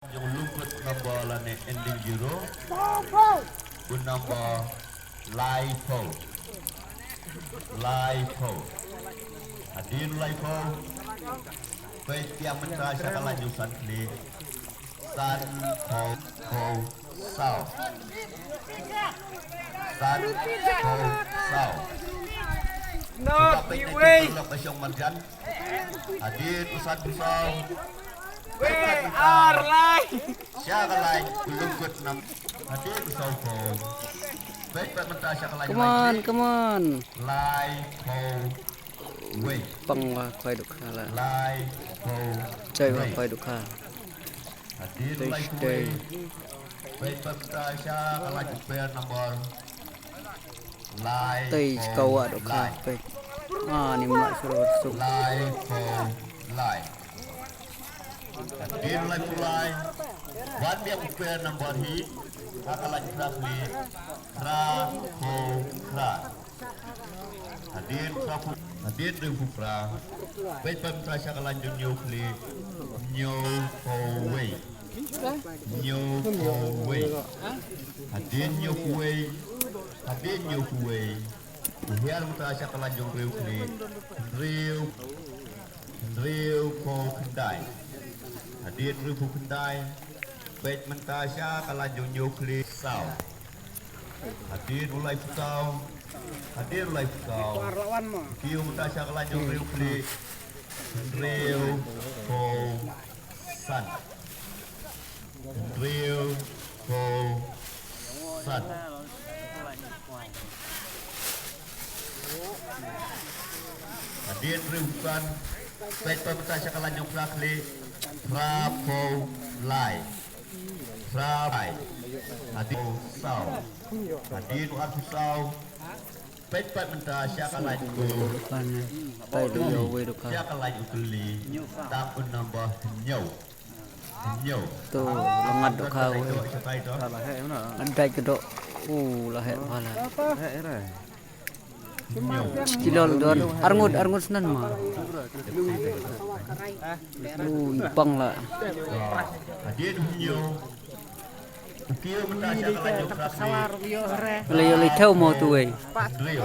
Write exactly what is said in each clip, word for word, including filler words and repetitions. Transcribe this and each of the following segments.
Jong lyngkut number lane ending zero. Bun number laiphew. Laiphew. Hadien laiphew. Peit biang mynta sha ka lain jong san khlieh. Sanphew phew saw. Sanphew saw. No, peit iwei. Lok ka shong marjan. Hadien u sanphew saw. Wei ar lai. Sha ka lain lyngkut nam. Hadien u sanphew. Peit pat mynta sha ka lain. Come on, come on. Laiphew wei. Pang wa khwai dukha la. Laiphew. Chai wa khwai dukha. Hadien laiphew wei. Peit pat mynta sha ka lain uper number. Lai. Tei kawa do ka pe. Ah, ni ma suru suk. Laiphew lai. Hadien laiphew lai. Wan biang uper number hi. Ha ka lain phra khlieh. Phraphew phra. Hadien phraphew. Hadien hynriewphew phra. Peit pat mynta sha ka lain jong hynñiew khlieh. Hynñiewphew wei. Hynñiewphew wei. Hadien hynñiewphew wei. Hadien hynñiewphew wei. U hiar mynta sha ka lain jong hynriew khlieh. Hynriew. Hynriewphew khyndai. Hadien hynriewphew khyndai. Peit mynta sha ka lain jong hynñiew khlieh. Saw. Hadien u laiphew saw. Hadien u laiphew saw. Kiew mynta sha ka lain jong hynriew khlieh. Hynriewphew san. Hynriewphew san. Hadien hynriewphew san. Peit pat mynta sha ka lain jong phra khlieh. Phraphew lai. Phra lai. Hadien saw. Hadien arphew saw. Peit pat mynta sha ka lain jong. Pan. Tai do yo wei do ka. Sha ka lain jong u kli. Tang u number hynñiew. Hynñiew. To, la ngat do ka wei. Shatai to. Ngat dai ka do. U la heh pala. Heh, eh, rai. Kilol don. Arngut, arngut snan ma. U ipang la. Hadien hynñiew. Ukiu mynta sha ka lain jong phra khlieh. Le yo le thau mo tu wei. Hynriew.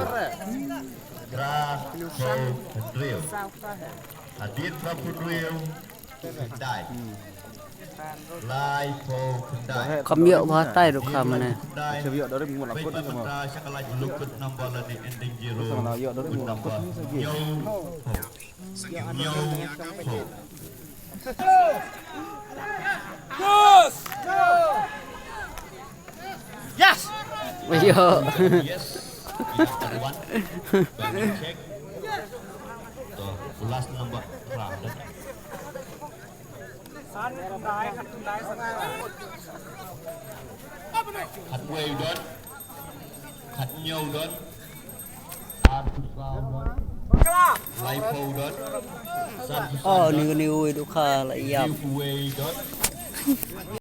Phra khlieh hynriew. Hadien phraphew hynriew. Khyndai. Laiphew khyndai. Kam ïoh ba tai ruh kha mane. Khyndai. Peit pat mynta sha ka lain jong lyngkut number lane ending zero. Bun number. Hynñiew. Hynñiew. Yes. Ayo. Yes. Check. To, last number. Khatwei don. Khathynñiew don. Arphew saw don. Laiphew don. Sanphew san don. Oh, ni ni ui dukha la ïap. Hynriewphew wei don.